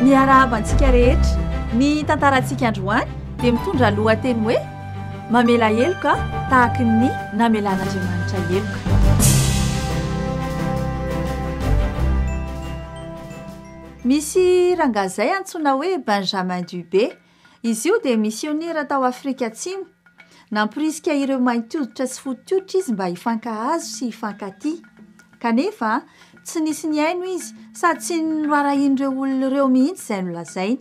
Miarahaba antsika rehetra. Ny tantarantsika androany dia mitondra lohateny hoe Mamela heloka tahaky ny namelan'Andriamanitra heloka. Misy rangahy izay antsoina hoe Benjamin Dubé. Izy io dia misionera tao Afrika Atsimo. Namporisika ireo mainty hoditra sy fotsy hoditra izy mba hifankahazo sy hifankatia. Kanefa, tsy nisy nihaino izy sady tsy noraharahian'ireo olona ireo mihitsy izay nolazainy.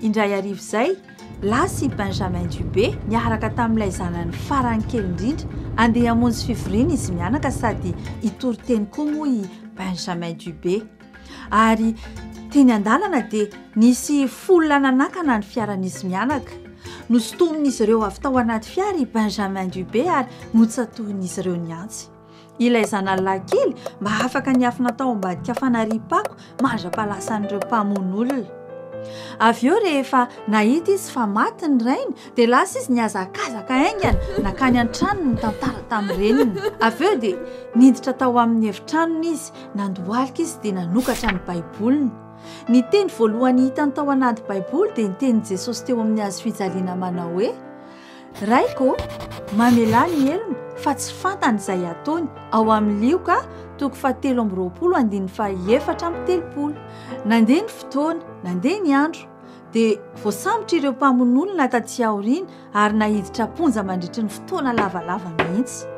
Indray hariva izay, lasa i Benjamin Dubé niaraka tamin'ilay zanany farany kely indrindra handeha hamonjy fivoriana izy mianaka sady hitory teny koa moa i Benjamin Dubé. Ary teny an-dalana dia nisy foule nanakana ny fiaran'izy mianaka. Nosintomin'izy ireo avy tao anaty fiara i Benjamin Dubé ary notsatohin'izy ireo ny antsy. Ilay zanany lahy kely mba afaka niafina tao ambadika fanariam-pako mandra-pahalasan'ireo mpamono olona. Avy eo rehefa nahita izy fa maty ny rainy dia lasa izy nihazakazaka haingana nankany an-tranony nitantara tamin'ny reniny. Avy eo dia niditra tao amin'ny efitranony izy, nandohalika izy dia nanokatra ny Baiboliny. Ny teny voalohany hitany tao anaty Baiboly dia ny tenin'i Jesosy teo amin'ny hazo fijaliana manao hoe, Raiko ô, mamelà ny helony fa tsy fantany izay ataony, ao amin'ny Lioka toko fahatelo amby 20 andininy faha-34. Nandeha ny fotoana, nandeha ny andro, dia voasambotra ireo mpamono olona taty aoriana ary naiditra am-ponja mandritry ny fotoana lavalava mihitsy.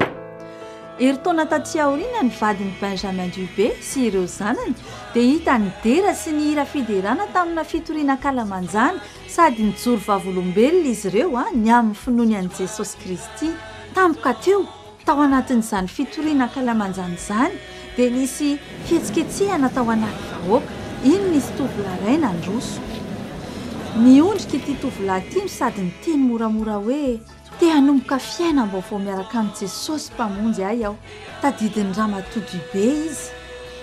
Herintaona taty aoriana ny vadin'i Benjamin Dubé sy ireo zanany dia hita nidera sy nihira fiderana tamina fitoriana ankalamanjana sady nijoro vavolombelona izy ireo ny amin'ny finoany an'i Jesosy Kristy. Tampoka teo, tao anatin'izany fitoriana ankalamanjana izany, dia nisy fihetsiketsehana tao anaty vahoaka. Iny nisy tovolahy iray nandroso. Niondrika ity tovolahy ity no sady niteny moramora hoe, Te hanomboka fiainam-baovao miaraka amin'i Jesosy Mpamonjy ahy aho. Tadidin'i Ramatoa Dubé izy.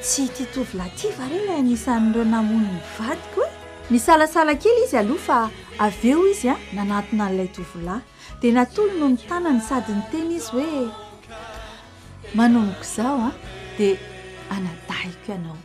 Tsy ity tovolahy ity va re ilay anisan'ireo namono ny vadiko e? Nisalasala kely izy aloha fa avy eo izy nanatona an'ilay tovolahy. Dia natolony ny tanany sady niteny izy hoe, Manomboka izao dia anadahiko ianao.